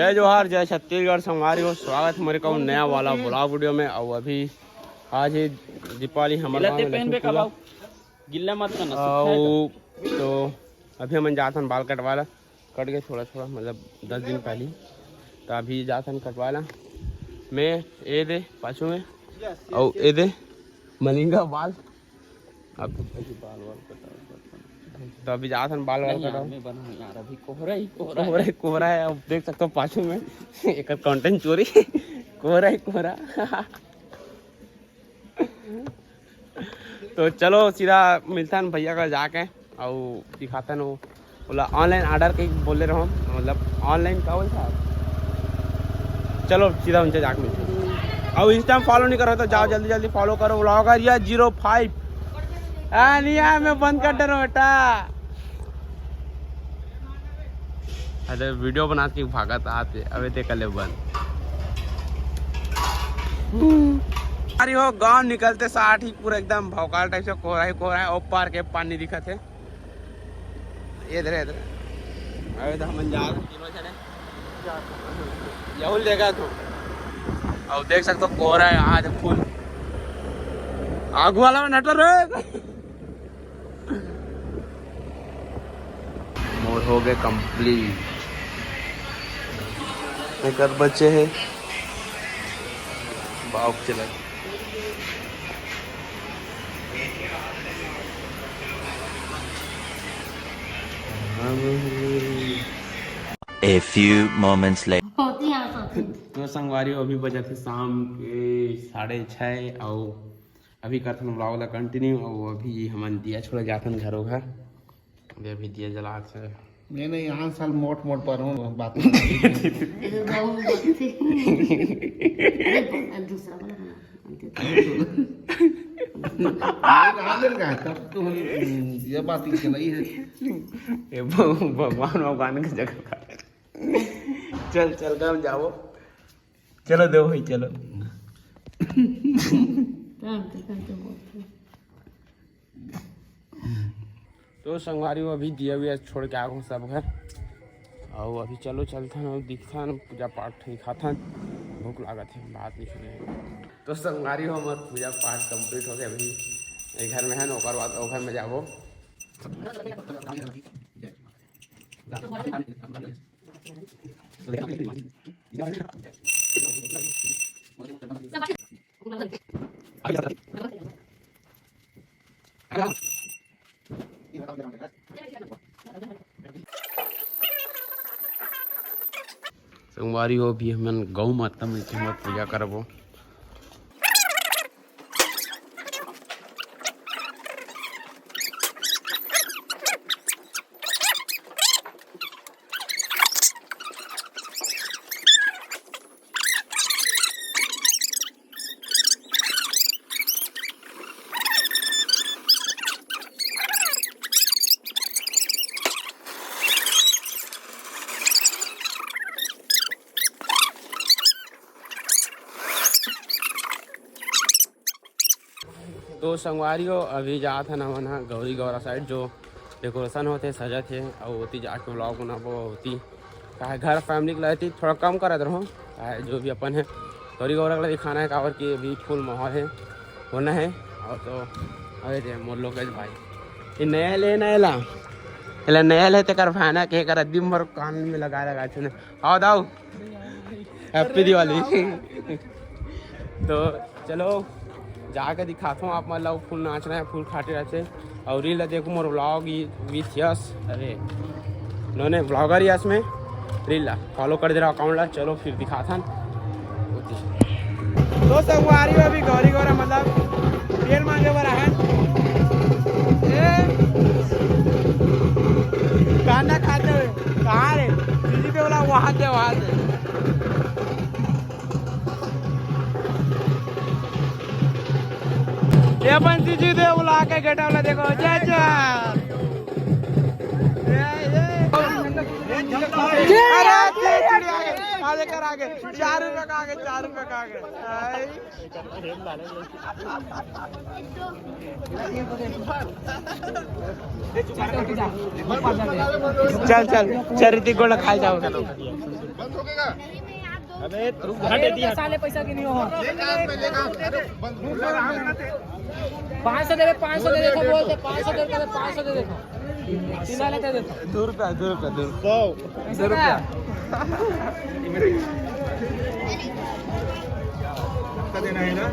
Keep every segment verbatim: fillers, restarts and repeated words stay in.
जय जोहार, जय छत्तीसगढ़, संगवारी हो, स्वागत है मेरे को नया वाला ब्लॉग वीडियो में। और अभी आज ही दीपावली हमारे गाँव में लक्ष्मी पूजा। गिल्ला मत करना, सूखा है। और तो अभी हमन जात हन बाल कटवाला, कट गए थोड़ा थोड़ा, मतलब दस दिन पहली, तो अभी जात हन कटवाला। मैं ए दे पाछू में, और ए दे मलिंगा बाल। अब तो अभी जात हन बाल वाल कटाओ। यार, अभी कोहरा ही कोहरा है। कोहरा ही कोहरा है। अब देख सकते हो पाछू में एक कंटेंट चोरी। कोहरा ही कोहरा। तो चलो सीधा मिलथन भैया का जाके, अउ दिखाथन वो बोला ऑनलाइन ऑर्डर के बोले रहो, मतलब ऑनलाइन का बोलता है। चलो सीधा उनसे जाके मिलते हैं। और इंस्टा में फॉलो नहीं करो तो जाओ जल्दी जल्दी फॉलो करो, ब्लॉगर या जीरो फाइव। हाँ नहीं यार, मैं बंद कर दे रहा हूँ बेटा। अरे वीडियो बनात के भागत आते, अबे ते कले बंद। अरे हो गांव निकलते साथ ही पूरा एकदम भौकाल टाइप से कोहरा ही कोहरा है, ऊपर के पानी दिखत है। ये इधर है, इधर। अबे तो हमन जा रहे तीनों जने। यहू लेगा तू। अब देख सकते हो कोहरा है आज फुल। आगू वाला में नटर है। मोर हो गए कंप्लीट। एकर बचे है बाउक चला। A few moments later. होती यहाँ सोती। तो संगवारी हो, अभी बजत है शाम के साढ़े छः, और अभी करथन ब्लॉग ला कंटिन्यू। और अभी हमन दिया छोड़े जाथन घरो घर। अभी, अभी दिया जलात है। नहीं, नहीं, यहाँ साल मोट मोट पर हूँ बात। दूसरा वाला बना। नहीं, कहाँ ले रहा है? तब तो हम, ये बात ही चलाई है। ये भ-, भगवान, भगवान की जगह का। चल, चल, काम जाओ। चलो, दो भाई, चलो। काम तो, काम तो बहुत है। तो संगवारी हो, अभी दिया विया छोड़ के आ गए सब घर। और अभी चलो चलथन और दिखथन, पूजा पाठ ही खाथन। भूख लागत है, बात नहीं सुने। तो संगवारी हो, हमार पूजा पाठ कंप्लीट हो गया। अभी ये घर में है ना, ओकर बाद ओ घर में जाबो। संगवारी हो, अभी हमन गौ माता में के हमर पूजा करबो। तो संगवारी हो, अभी जात हन हमन ह गौरी गौरा साइड, जो डेकोरेशन होते, सजत हे, अउ ओती जाके ब्लॉग बनाबो। ओती काहे घर फैमिली के लायती थोड़ा कम करत रहूँ, काहे जो भी अपन है गौरी गौरा के दिखाना है, काबर कि अभी फुल माहौल है, होना है। और तो अरे रे मोर लोकेश भाई, ये नया ले, नया ला, एला नया ले तेकर भाना के कर दिन भर कान में लगा लगा छुने। आओ दाऊ, हैप्पी दिवाली। तो चलो जाके दिखाता हूँ आप मन ला, फुल नाचना है, फुल खाटे रहते। और रील ला देखो मोर ब्लॉग विथ यस, अरे नोने ब्लॉगर यस में रील ला फॉलो कर दे रहा अकाउंट ला। चलो फिर दिखाथन। तो संगवारी हो, अभी गौरी गौरा मतलब तेल मांगे वाला है। ए, खाना खाते हुए कहाँ रे? दीदी पे बोला वहाँ से, वहाँ से। ये अपन जीजू दे बुला के गेट वाला देखो, जय जय। ये, ये। अरे, आगे, आगे कर, आगे। चार रुपया का आगे, चार रुपया का आगे। हाय। चल, चल, चल, ऋतिक गोल्ड खाए जाओ। अबे, रुक, हट, हट, हट। साले पैसा की नहीं हो। पाँच सौ दे दे, पाँच सौ दे दे, बोल दे, पाँच सौ दे दे, पाँच सौ दे दे। तीन वाले दे दे। दो रुपया, दो रुपया, दो रुपया। सौ। दो रुपया। आपका देना है ना?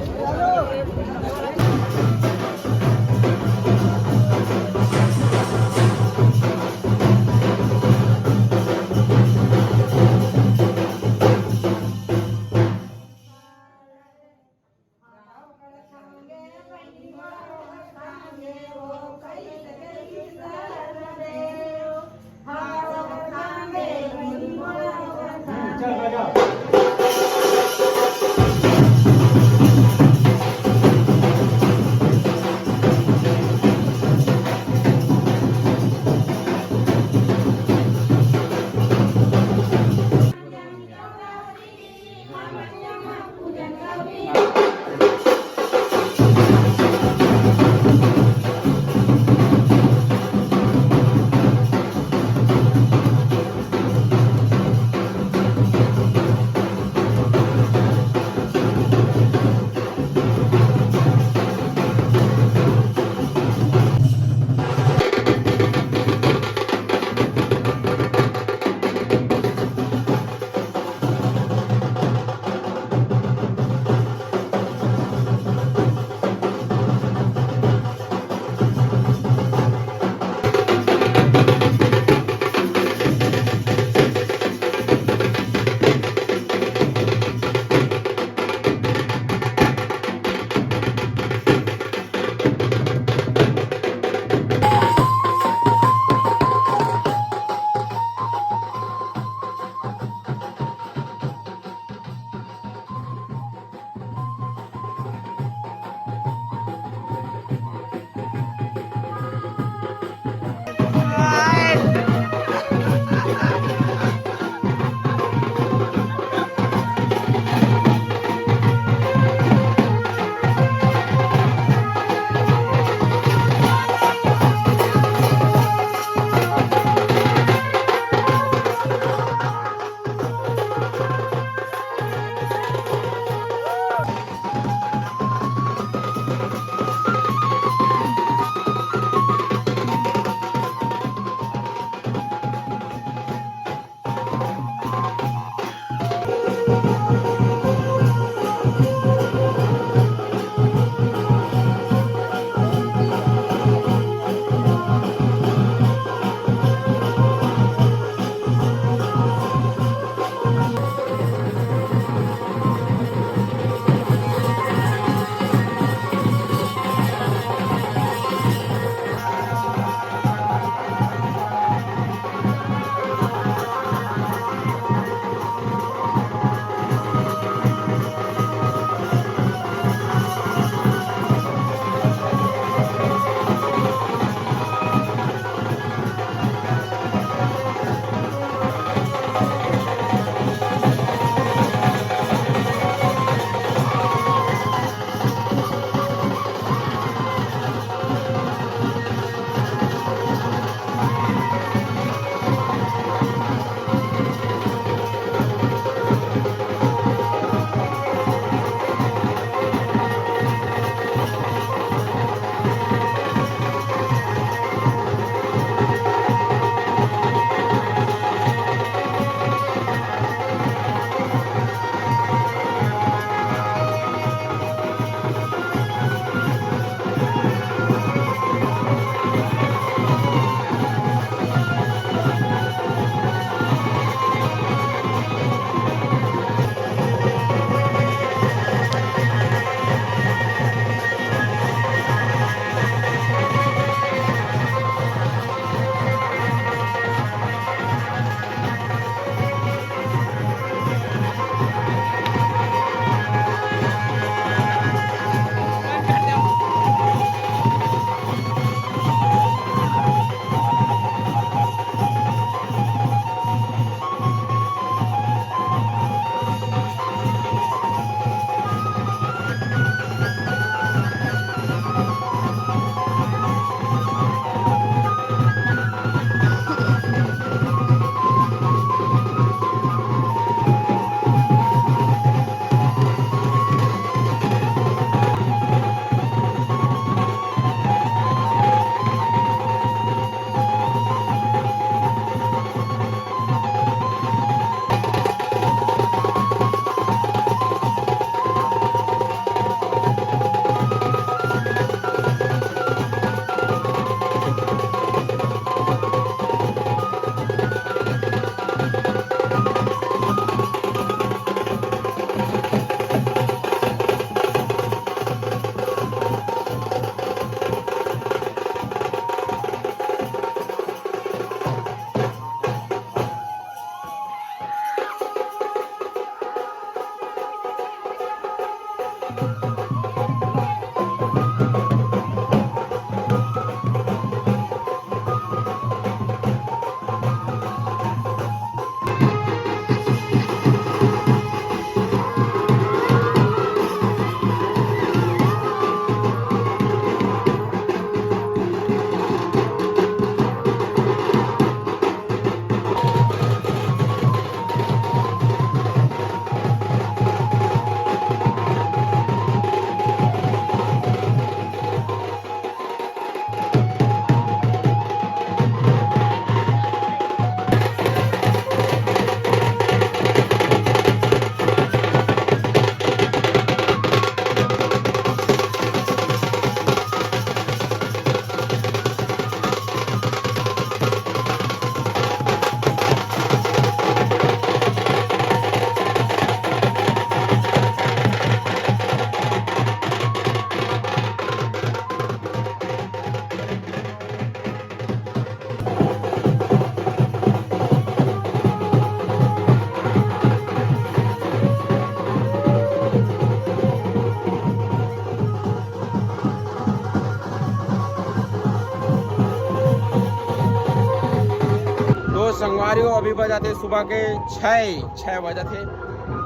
संगवारी हो, अभी बजाथे सुबह के छः, छः बजत हे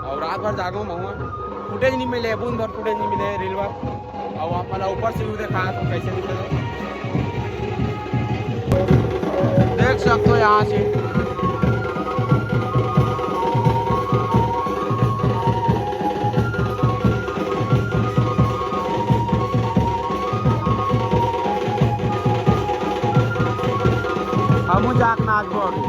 अउ रात भर जागो महुआ। फुटेज नहीं मिले, बूंद भर फुटेज नहीं मिले रील बर। अउ आप मन ला ऊपर से view देखा तो कैसे दिखत हे, देख सकते हो यहाँ से। हमू जाके नाचबो अभी।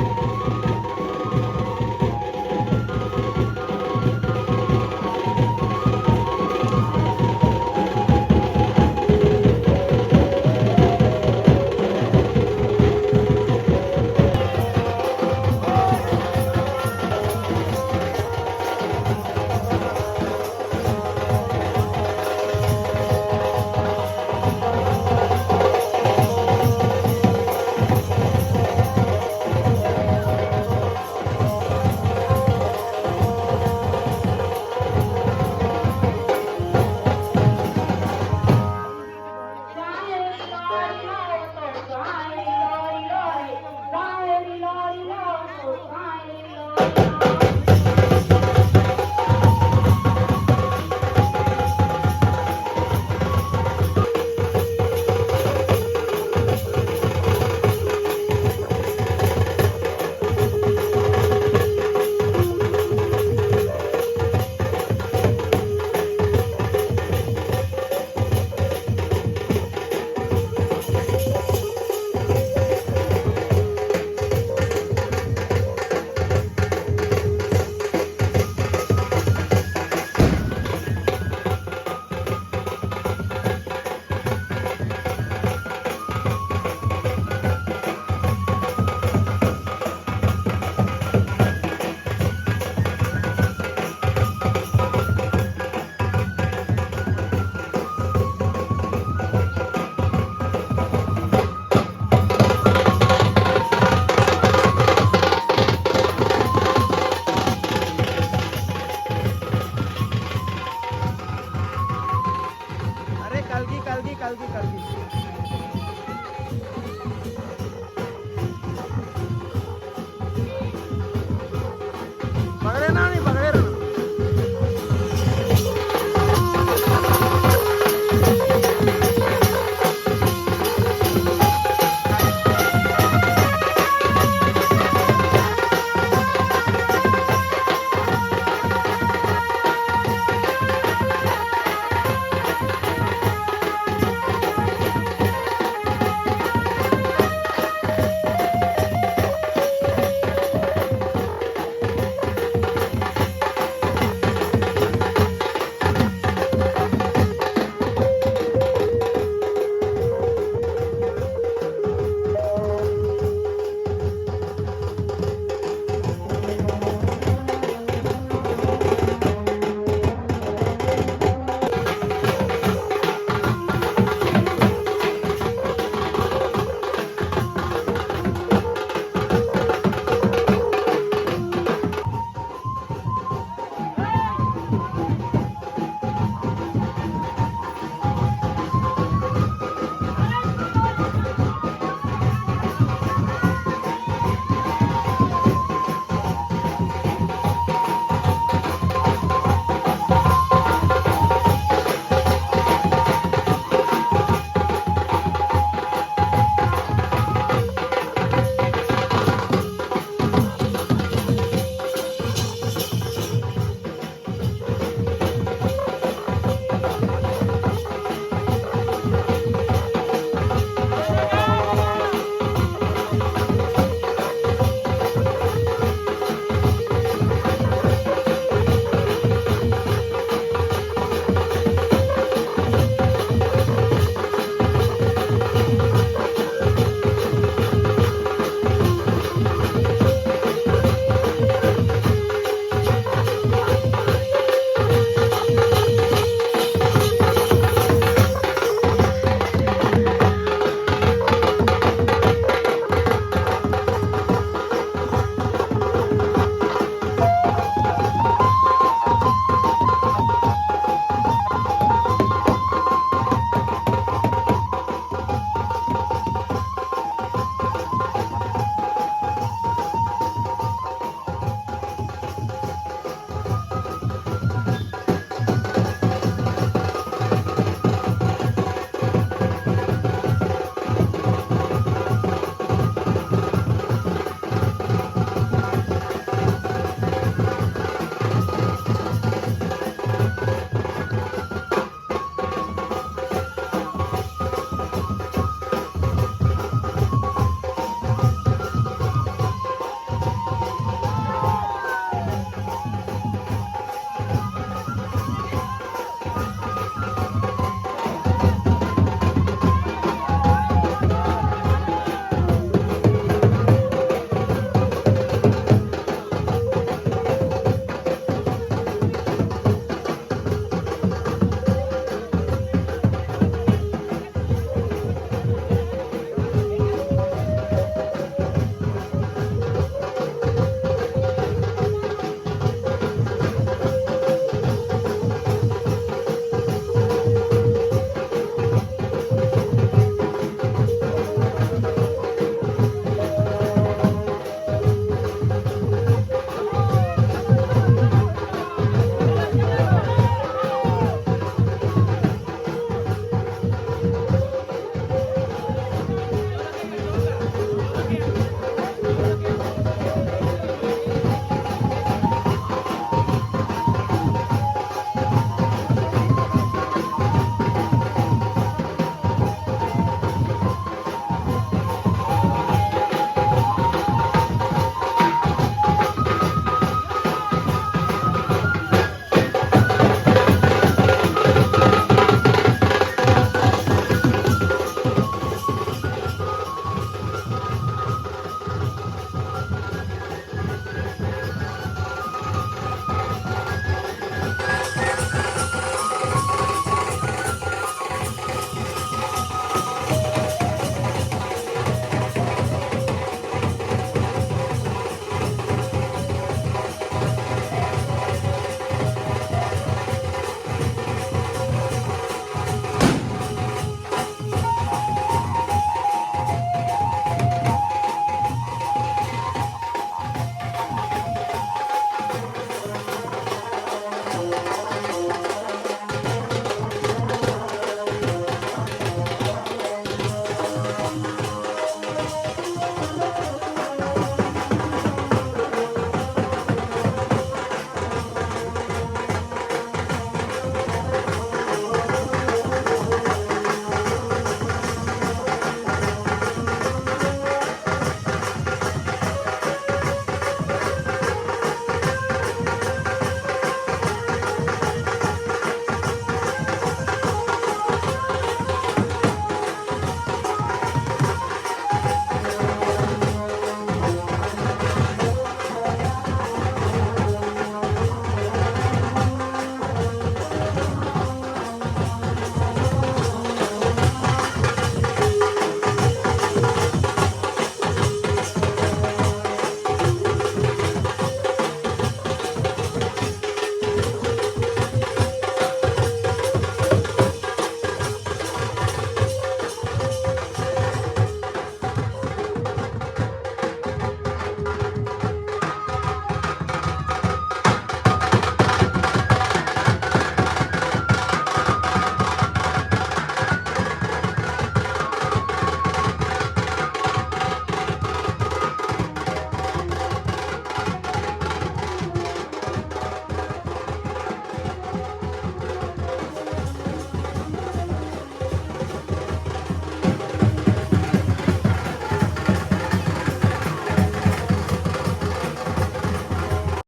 अरे कलगी, कलगी, कलगी, कलगी।